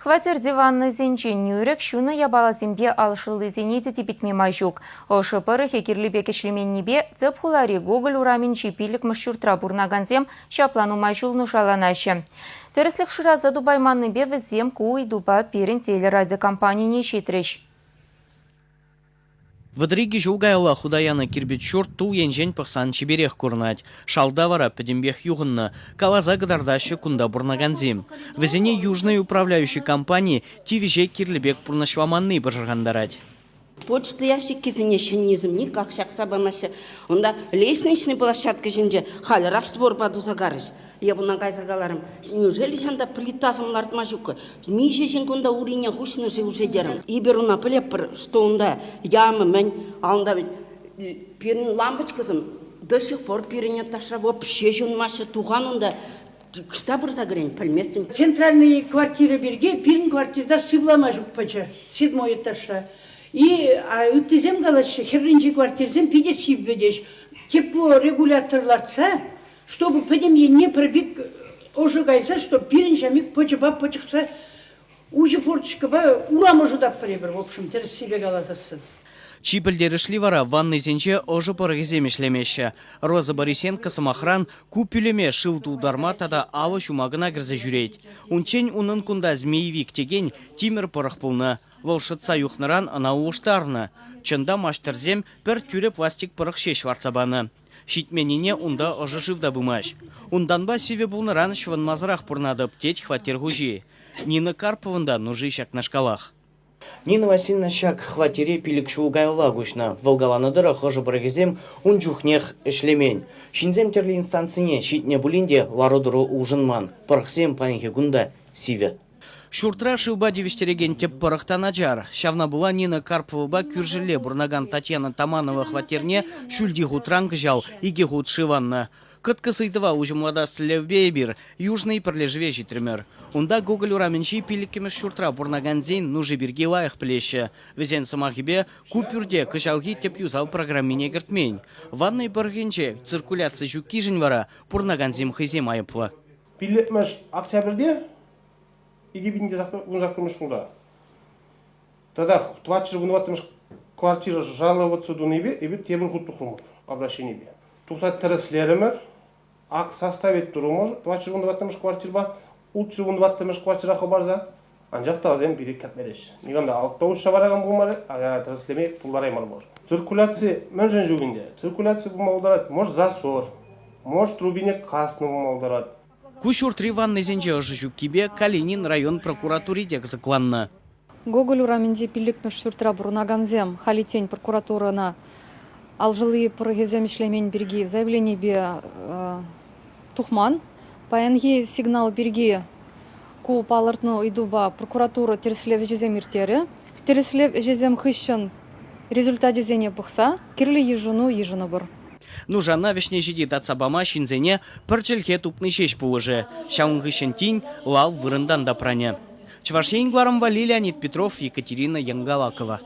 Хваттерти ваннӑйсенче нӳрӗк, ҫунӑ япаласемпе ал шӑллисене те типӗтме май ҫук. Ӑшӑ пӑрӑхӗ кирлӗ пек ӗҫлеменнипе тӗп хулари Гоголь урамӗнчи пиллӗкмӗш ҫуртра пурӑнакансем ҫапла нумай ҫул нушаланаҫҫӗ. Тӗрӗслӗх шыраса тупайманнипе вӗсем ку ыйтупа пирӗн телерадиокомпанине ҫитрӗҫ. 32 ҫул каялла хута янӑ кирпӗч ҫурт тул енчен пӑхсан чиперех курӑнать. Шалта вара пӗтӗмпех юхӑннӑ, каласа кӑтартаҫҫӗ кунта пурӑнакансем. Вӗсене Южный управляющи компани тивӗҫе кирлӗ пек пурнӑҫламанни пӑшӑрхантарать. Почта ящикӗсене ҫӗннисем никак ҫакса памаҫҫӗ. Унта лестничный площадка ҫинче халь растворпа туса карӗҫ. Эп ӑна кайса каларӑм, неужели ҫанта плитасем лартма ҫук-ка? Миҫе ҫын кунта урине хуҫнӑ-ши уже терӗм. Эпир ӑна пӗлетпӗр, что унта яма-мӗн, а унта ведь пирӗн лампочкӑсем до сих пор пирӗн этажра вообще ҫунмаҫҫӗ. Тухан унта ӑҫта пырса кӗрен, пӗлместӗн. Центральный квартира пирки пирӗн квартирта сывлама ҫук пачӗ, седьмой этажра. И ыттисем калаҫҫӗ, хӗрринчи квартирсем питӗ сиввӗ теҫ. Тепло регулятор лартса Чтобы пӗтӗм енне пӗр пек ӑшӑ кайса, чтоб пирӗн ҫамик пӑчӑпа пӑчӑхса уҫӑ форточкӑпа урам ӑшӑтатпӑр эпир, в общем, тӗрӗссипе каласассӑн. Чи пӗлтерӗшли вара ваннӑйсенче ӑшӑ пӑрӑхӗсем ӗҫлемеҫҫӗ. Роза Борисенко, сӑмахран, ку пӳлӗме шыв тултарма тата алӑ ҫума кӑна кӗрсе ҫӳрет. Унччен унӑн кунта змеевик текен тимӗр пӑрӑх пулнӑ. Вӑл шӑтса юхнӑран ӑна улӑштарнӑ. Чӑн та, маҫтӑрсем пӗр тӳрӗ пластик пӑрӑх ҫеҫ лартса панӑ. Ҫитменнине унта ӑшӑ шыв та пымасть. Унтанпа сивӗ пулнӑран ҫӑвӑнмасӑрах пурӑнатӑп, тет хваттер хуҫи. Нина Карповӑн та нуши ҫакнашкалах. Нина Васильевна ҫак хваттере 5 ҫул каялла куҫнӑ. Вӑл каланӑ тӑрӑх, ӑшӑ пӑрӑхӗсем ун чухнех ӗҫлемен. Ҫынсем тӗрлӗ инстанцине ҫитнӗ пулин те лару-тӑру улшӑнман. Пӑрӑхсем паянхи кун та сивӗ. Ҫуртра шывпа тивӗҫтерекен тӗп пӑрӑх та начар. Ҫавна пула Нина Карповӑпа кӳршӗлле пурӑнакан Татьяна Таманова хваттерне ҫӳлти хутран кӑҫал икӗ хут шыв аннӑ. Кӑткӑс ыйтӑва уҫӑмлатас тӗллевпе эпир Южный пӗрлешӗве ҫитрӗмӗр. Унта Гоголь урамӗнчи пиллӗкмӗш ҫуртра пурӑнакансен нуши пирки лайӑх пӗлеҫҫӗ. Вӗсен сӑмахӗпе, ку пӳрте кӑҫалхи тӗп юсав программине кӗртмен. Ваннӑй пӑрӑхӗнче циркуляци ҫуккишӗн вара пурӑнакансем хӑйсем айӑплӑ. Пиллӗкмӗш октябрьте 2018 ҫулта тата 414 квартира жаловаться тунипе эпир тепӗр хут тухрӑмӑр обращенипе. Тухса тӗрӗслерӗмӗр, акт составить турӑмӑр 414 квартирпа 614 квартира хӑпарса, анчах та вӗсем пире кӗртмерӗҫ. Никам та алӑк та уҫса паракан пулмарӗ, тӗрӗслеме пултараймарӑмӑр. Циркуляци мӗншӗн ҫук ӗнтӗ? Циркуляци пулма пултарать, может засор, может трубине каснӑ пулма пултарать. Ку ҫуртри ваннӑйсенче ӑшӑ ҫуккипе Калинин район прокуратури те кӑсӑкланнӑ. Гоголь урамӗнчи пиллӗкмӗш ҫуртра пурӑнакансем халиччен прокуратурӑна алшӑлли пӑрӑхӗсем ӗҫлемен пирки заявленипе тухман. Паянхи сигнал пирки ку палӑртнӑ ыйтупа прокуратура тӗрӗслев ӗҫӗсем ирттерӗ. Тӗрӗслев ӗҫӗсем хыҫҫӑн результачӗсене пӑхса кирлӗ йышӑну йышӑнӑпӑр. Нушана вӗҫне ҫити татса пама ҫынсене пӗр чӗлхе тупни ҫеҫ пулӑшӗ. Ҫавӑн хыҫҫӑн тин лав вырӑнтан тапранӗ. Чӑваш Ен кӑларӑмпа Леонид Петров, Екатерина Янгалакова.